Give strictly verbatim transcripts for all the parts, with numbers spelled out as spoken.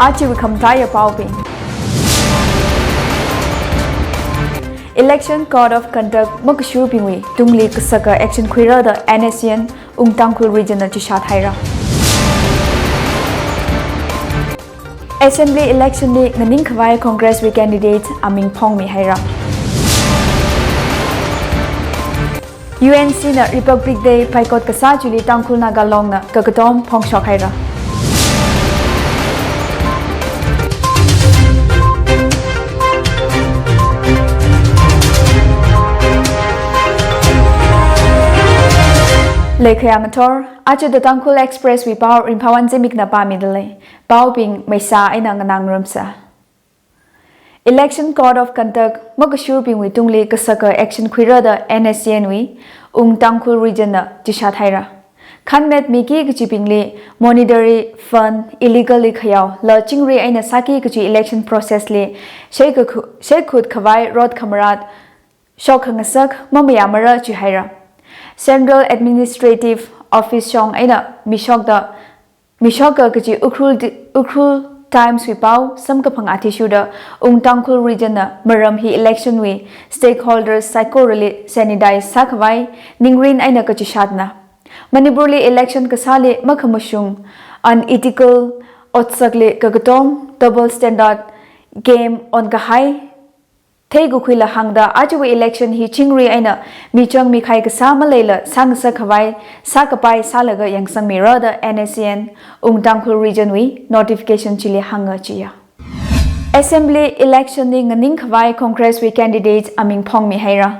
Achiwui khamataiya paobing. Election Code of Conduct makashurbingwui tungli kasaka action khuira da N S C N Ung Tangkhul Region na chishat haira. Assembly election li nganingkhavai Congress wui candidate aming phongmi haira. U N C na Republic Day phaikot kasā chili Tangkhul Naga Long na kakatom phongshok haira. Leikhayang athor, aja The Tangkhul Express wui pao Ringphawon Zimikna pāmidalei. Paobing maisa eina nganāngarumsa. Election Code of Conduct makashurbingwui tungli kasaka action khuira da N S C N wui Ung Tangkhul Region na chishat haira. Khanmet miki kachibingli monetary fund illegally khayao la chingri eina sāki kachi election process li sheikakhu-, sheikhut khavai rot khamarat shok khangasak mamayāmara chihaira. Central Administrative Office shong eina mishokda, mishoka kachi Ukhrul di-, Ukhrul Times wui pao samkaphang athishurda Ung Tangkhul Region na maram hi election wui stakeholders saikorali sanitize sākhavai ningrin eina kachishatna. Manipur li election kasāli makhamashung unethical otsakli kakatom double standard game onkahai theikakhuila hāngda ajawui election hi chingri eina michang mikhai kasā maleila sāngasak khavai sākapai sālaga yangsangmira da N S C N Ung Tangkhul Region wui notification chili hānga chiya. Assembly election li nganingkhavai Congress wui candidate aming phongmi haira.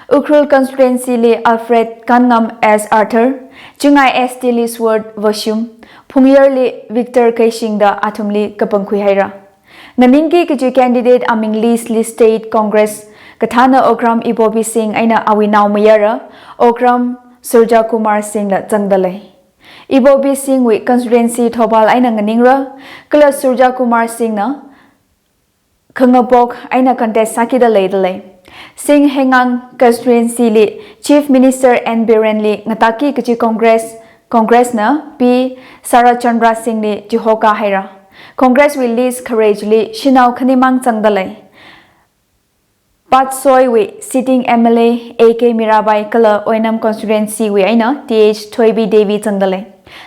Ukhrul constituency li Alfred Kanngam as Arthur, Chingai S T li Sword Vashum, Phungyar li Victor Keishing da athumli kapangkhui haira. Nganingki kachi candidate aming list li State Congress kathāna Okram Ibobi Singh eina awui naomayara Okram Surjakumar Singh la zangdalei. Ibobi Singh wui constituency Thoubal eina nganingra, kala Surjakumar Singh na Kangpokpi eina contest sākida leidalei. Singh Hengang constituency li Chief Minister N Biren li ngatāki kachi Congress, Congress na P Sarath Chandra Singh li chihoka haira. Congress wui list kharei chili shanao khanimang zangdalei. Patsoi wui sitting M L A A K Mirabai kala Oinam constituency wui eina T H Thoibi Devi zangdalei.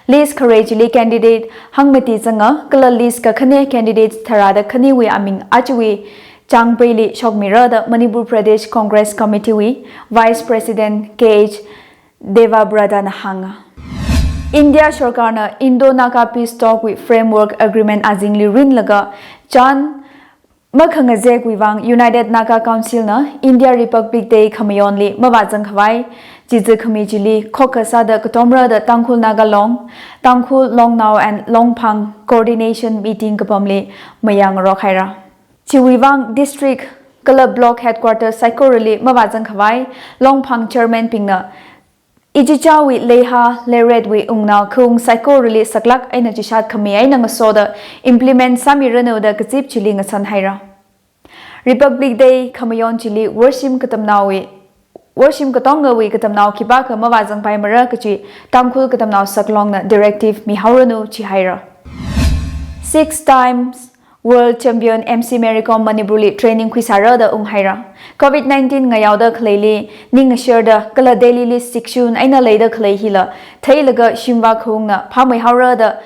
List kharei chili candidate hangmati zanga kala list kakhane candidate tharāda khaniwui aming ajawui changpeili shokmira da Manipur Pradesh Congress Committee wui Vice President K H Debabrata na hānga. India sorkarna Indo-Naga Peace Talk wui Framework Agreement azingli rinlaga chān makhangazekwui vang United Naga Council na India Republic Day khamayonli mavāzang khavai chizi khami chili khokha sāda katomra da Tangkhul Naga Long, Tangkhul Longnao and Longphang coordination meeting kapamli mayāngarok haira. Chiwui vang district kala block headquarter saikorali mavāzang khavai Longphang chairman bingna ichichāwui leiha leiretwui ungnao khaung saikorali saklāk eina chishat khami eina ngasoda implement sāmiranu da kazip chili ngasan haira. Republic Day khamayon chili worshim katamnaowui, worshim katongawui katamnao khipākha mavāzangpaimara kachi Tangkhul Katamnao Saklongna directive mihaoranu chihaira. Six times World Champion M C Mary Kom Manipurli training khuisāra da unghaira. Covid nineteen ngayaoda khaleili ning ngasharda kala Delhili sikshun eina leida khalei hila theilaga shimvak khaungna phāmeihaora da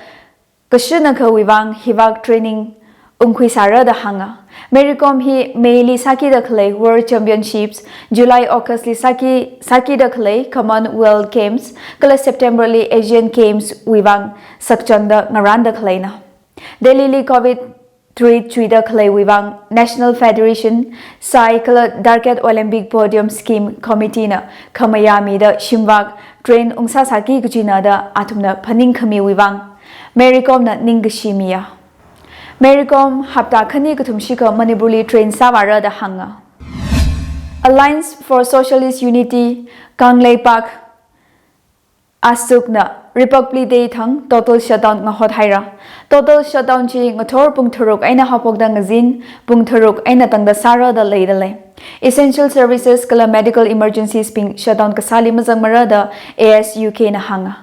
kashunakhawui vang hivak training ungkhuisāra da hānga. Mary Kom hi Mayli sākida khalei World Championships, July Augustli sāki, sākida khalei Commonwealth Games, kala Septemberli Asian Games wui vang sakchangda ngarānda khaleina. Delhili Covid threat chuida khaleiwui vang National Federation, SAI kala Dargad Olympic Podium Scheme Committee na khamayā mida shimvak train ungsāsāki kachina da athumna phaning khamiwui vang Mary Komna ningkashi miya. Mary Kom hapta khani kathum shikha Manipurli train sāvāra da hānga. Alliance for Socialist Unity, Kangleipak ASUC na Republic Day thang total shutdown ngahot haira. Total shutdown chi ngathor pung tharuk eina haophokda ngazin pung tharuk eina tangda sāra da leidalei. Essential services kala medical emergencies bing shutdown kasāli mazangmara da A S U K na hānga.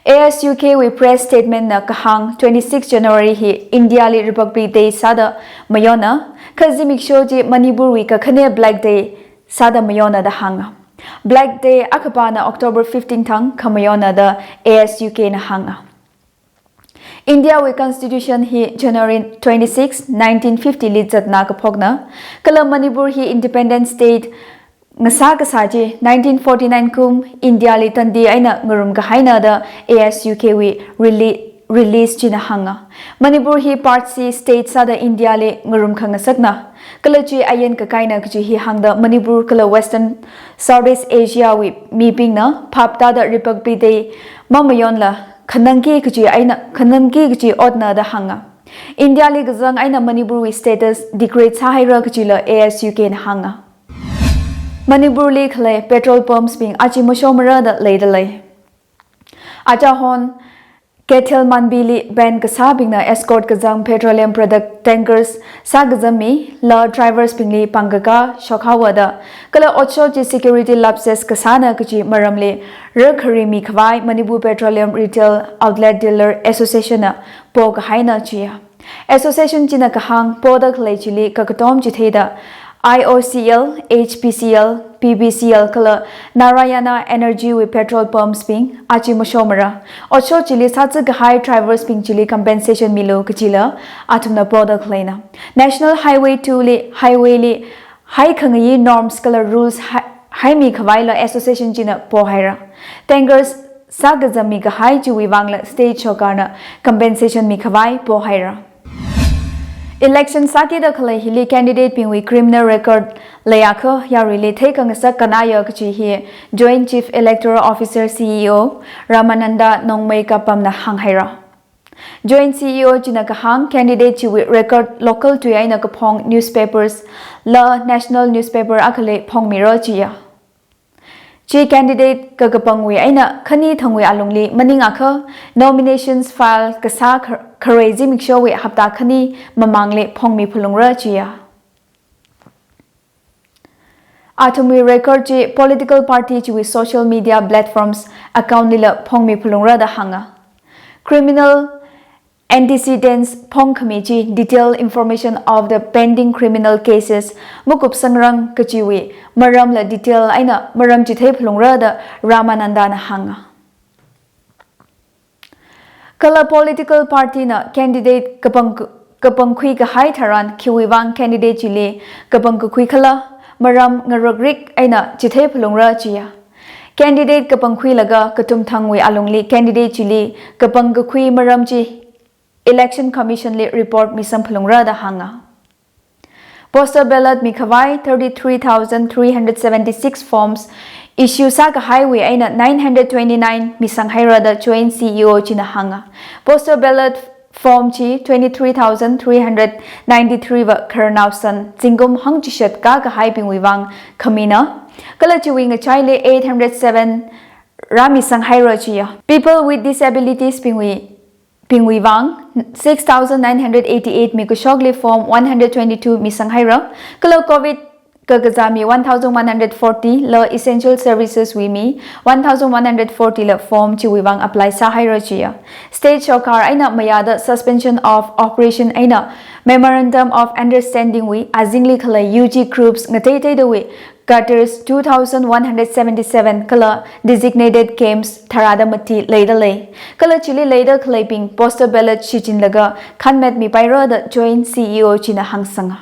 A S U K wui press statement na kahāng twenty-six January hi India li Republic Day sāda mayonna, kha zimiksho chi Manipur wui kakhane Black Day sāda mayonna da hānga. Black Day akhapana October fifteen thang khamayonna da A S U K na hānga. India wui Constitution hi January twenty-six, nineteen fifty li zatna kaphokna, kala Manipur hi Independent State ngasā kasā chi nineteen forty-nine kum India li tandi eina ngarum kahaina da A S U K wui rele-, release china hānga. Manipur hi Part C state sāda India li ngarum khangasakna, kala chi ayan kakaina kaji hi hāngda Manipur kala Western Southeast Asia wui mibingna phap tāda Republic Day mamayonla khanangki kaji eina, khanangki kaji otna da hānga. India li kazang eina Manipur wui status degrade sāhaira kajila A S U K na hānga. Manipur li khalei petrol pumps bing achi mashomara da leida lei. Achahon Kethel Manbi li ban kasābingna escort kazang petroleum product tankers sākazam mila drivers bingli pangkaka shokhaowa da, kala otshot chi security lapses kasāna kaji maramli rakhari mikhavai Manipur Petroleum Retail Outlet Dealer Association na po kahaina chiya. Association china kahāng poda khalei chili kakatom chitheida I O C L, H P C L, P P C L kala Narayana Energy wui petrol pumps bing achi mashomara. Otshot chili sātsi kahai drivers bing chili compensation milu kajila athumna poda khaleina. National Highway two li highway li hai khangayi norms kala rules hai, hai mikhavaila association china pohaira. Tankers sākazam mikahai chiwui vangla state sorkarna compensation mikhavai pohaira. Election sākida khalei hili candidate bingwui criminal record leiakha yaruili theikhangasak kanaya kaji hi Joint Chief Electoral Officer, C E O Ramananda Nongmei Kapamna hānghaira. Joint C E O china kahāng candidate chiwui record local tui eina kaphong newspapers la national newspaper akhali phongmira chiya. Chi candidate kakapangwui eina khani thangwui alungli maningakha nominations file kasā khar-, kharei zimikshowui hapta khani mamangli phongmi phalungra chiya. Athumwui record chi political party chiwui social media platforms account lila phongmi phalungra da hānga. Criminal antecedents phongkhami chi detailed information of the pending criminal cases makupsangrang kajiwui maramla detail eina maram chithei phalungra da Ramananda na hānga. Kala political party na candidate kapang, kapangkhui kahai tharan khiwui vang candidate chili kapangkakhui khala maram ngarokrik eina chithei phalungra chiya. Candidate kapangkhuilaga kathum thangwui alungli candidate chili kapangkakhui maram chi Election Commission li report misang phalungra da hānga. Postal ballot mikhavai thirty-three thousand three hundred seventy-six forms issue sākahaiwui eina nine hundred twenty-nine misanghaira da Joint C E O china hānga. Postal ballot form chi twenty-three thousand three hundred ninety-three va khararnao san zingkum hangchishat kākahaibingwui vang khamina. Kala chiwui ngachaili eight hundred seven rāmisanghaira chiya. People with disabilities bingwui bingwui vang six thousand nine hundred eighty-eight mi kashokli form one hundred twenty-two misanghaira, kala COVID kakazā mi one thousand one hundred forty la essential services wui mi one thousand one hundred forty la form chiwui vang apply sāhaira chiya. State sorkar eina mayāda suspension of operation eina memorandum of understanding wui azingli khalei U G groups ngateiteidawui quarters two thousand one hundred seventy-seven kala designated camps tharāda mati leida lei. Kala chili leida khaleibing postal ballot shichinlaga khanmet mipaira da Joint C E O china hāngsanga.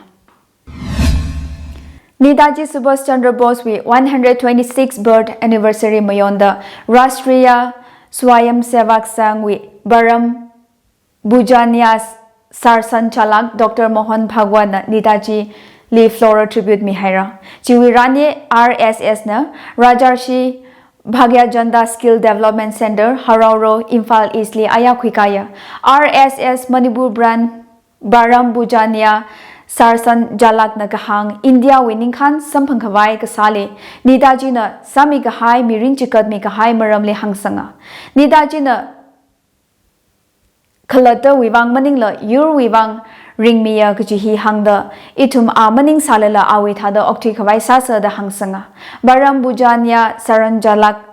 Netaji Subhash Chandra Bose wui one hundred twenty-sixth birth anniversary mayonda Rashtriya Swayamsevak Sangh wui Baram Bhujania Sarsanchalak Doctor Mohan Bhagwat na Netaji li floral tribute mihaira. Chiwui rani R S S na Rajarshi Bhagya Janta Skill Development Center, Harao Road, Imphal East li aya khuikaya. R S S Manipur Branch Baram Bhujania Sarsanchalak na kahāng India wui ningkhān samphangkhavai kasāli Netaji na sāmikahai mirin chikatmikahai maramli hāngsanga. Netaji na khalattawui vang maningla yurwui vang ringmiya kaji hi hāngda, ithum a maning sālala awui thāda okthuikhavai sāsa da hāngsanga. Baram Bhujania Sarsanchalak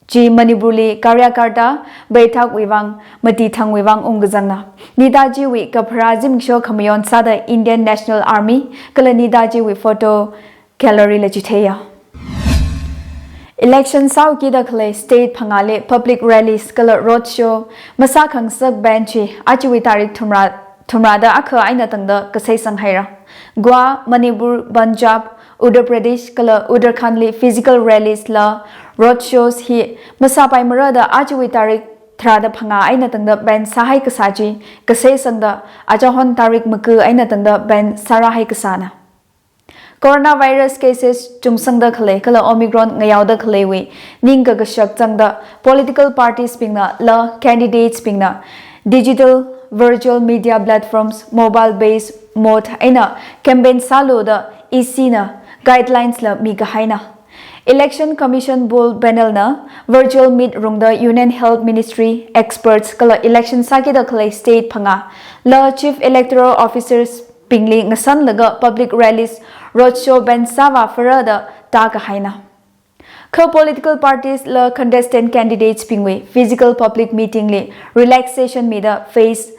chi Manipurli karyakarta, beithakwui vang, mati thangwui vang ungkazangna. Netajiwui kapharā zimiksho khamayon sāda Indian National Army, kala Netajiwui photo gallery la chitheiya. Election sāukida khalei state phangāli public rallies kala roadshow masākhangasak ban chi ajawui tarik thumrā, thumrāda akha eina tangda kaseisang haira. Goa, Manipur, Punjab, Uttar Pradesh kala Uttarakhand li physical rallies la roadshows hi masāpaimara da ajawui tarik tharāda phangā eina tangda ban sāhai kasā chi kaseisangda achahon tarik maga eina tangda ban sārāhai kasāna. Coronavirus cases chungsangda khalei kala Omicron ngayaoda khaleiwui ningkakashak zangda political parties bingna la candidates bingna digital, virtual media platforms, mobile based mode eina campaign sālu da E C na guidelines la mikahaina. Election Commission Bull Panel na virtual meet rungda Union Health Ministry experts kala election sākida khalei state phangā la Chief Electoral Officers bingli ngasanlaga public rallies, roadshow ban sāvāphara da tākahaina. Kha political parties la contestant candidates bingwui physical public meeting li relaxation mida phase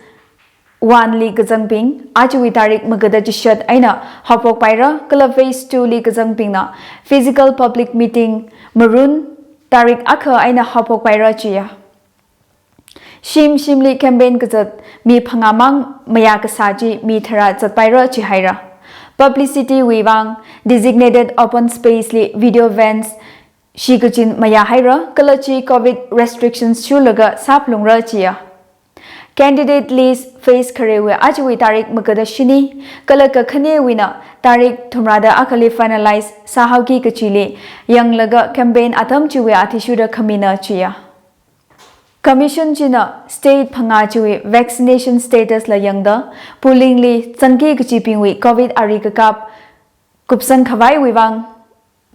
one li kazangbing ajawui tarik magada chishat eina haophokpaira, kala phase two li kazangbingna physical public meeting marun tarik akha eina haophokpaira chiya. Shim shimli campaign kazat mi phangāmang mayā kasā chi mi tharā zatpaira chihaira. Publicity wui vang designated open space li video vans shikachin mayāhaira, kala chi covid restrictions shurlaga sāphalungra chiya. Candidate list phase khareiwui ajawui tarik magada shini, kala kakhanewuina tarik thumrāda akhali finalize sāhaoki kachili yanglaga campaign atam chiwui athishurda khamina chiya. Commission china state phangā chiwui vaccination status la yangda, polling li zangki kachibingwui covid ari kakap kupsang khavaiwui vang,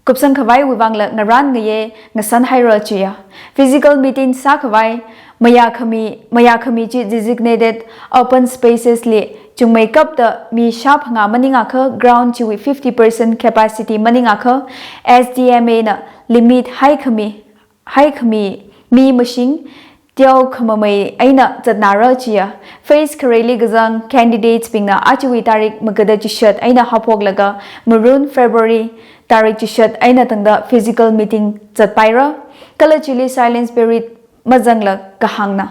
kupsang khavaiwui vangla ngarān ngayei ngasanhaira chiya. Physical meeting sākhavai mayākhami, mayākhami chi designated open spaces li chungmeikapta mi shāphangā maningakha, ground chiwui fifty percent capacity maningakha, S D M A na limit haikhami, haikhami mi mashing teokhamamei eina zatnara chiya. Phase khareili kazang candidates bingna ajawui tarik magada chishat eina haophoklaga marun February tarik chishat eina tangda physical meeting zatpaira, kala chili silence period mazangla kahāngna.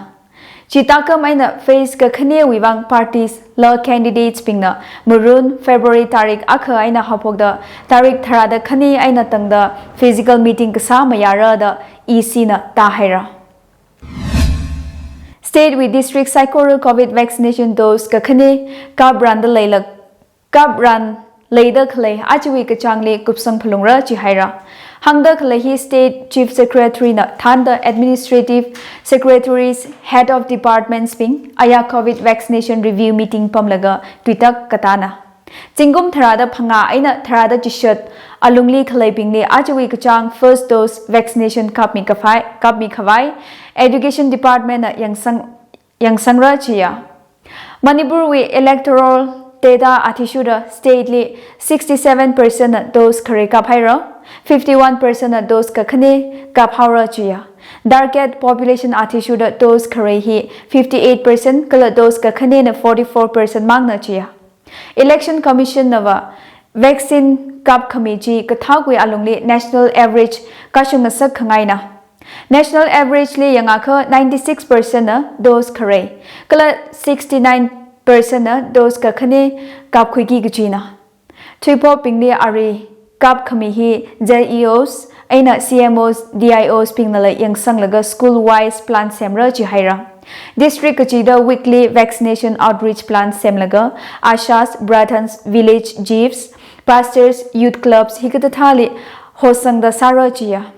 Chitakam eina phase kakhanewui vang parties la candidates bingna marun February tarik akha eina haophokda tarik tharāda khani eina tangda physical meeting kasā mayāra da E C na tāhaira. State wui district saikora covid vaccination dose kakhane kapranda leila, kapran leida khalei ajawui kachāngli kupsang phalungra chihaira. Hāngda khalei hi State Chief Secretary na thānda administrative secretaries, head of departments bing aya covid vaccination review meeting pamlaga tuitak katāna. Zingkum tharāda phangā eina tharāda chishat alungli khaleibingli ajawui kachāng first dose vaccination kapmi khavai, kapmi khavai Education Department na yangsang, yangsangra chiya. Manipur wui electoral data athishurda state li sixty-seven percent na dose khare kaphaira, fifty-one percent na dose kakhane kaphaora chiya. Target population athishurda dose khare hi fifty-eight percent kala dose kakhane na forty-four percent mangna chiya. Election Commission nava vaccine kapkhami chi kathākwui alungli national average kashungasak khangaina. National average li yangakha ninety-six percent na dose khare, kala sixty-nine percent na dose kakhane kapkhuiki kachina. Thuiphopbingli ari kapkhami hi Z E Os eina C M Os, D I Os bingnala yangsanglaga school wise plan semra chihaira. District kachida weekly vaccination outreach plan semlaga ashas, pradhans, village chiefs, pastors, youth clubs hikathāthāli hosangda sāra chiya.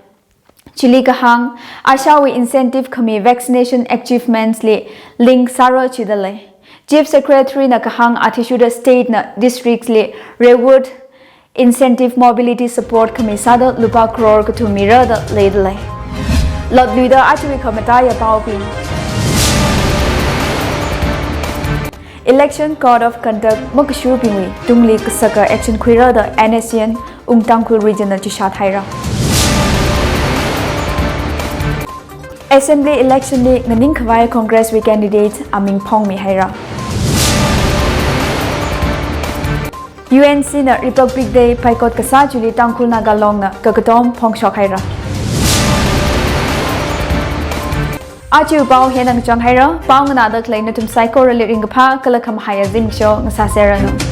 Chili kahāng, ashawui incentive khami vaccination achievements li link sāra chidalei. Chief Secretary na kahāng athishurda state na districts li reward incentive mobility support khami sāda lupā crore kathum mira da leidalei. Latluida ajawui khamataiya paobing. Election Code of Conduct makashubingwui tungli kasaka action khuira da N S C N Wung Tangkhul Region na chishat haira. Assembly election li nganingkhavai Congress wui candidate aming phongmihaira. U N C na Republic Day boycott kasā chili Tangkhul Naga Long na kakatom phongshokhaira. Aja pao hina ngachang haira, pao nganāda khalei nathum saikorali ringkaphā kala khamahai azimiksho ngasāserranu.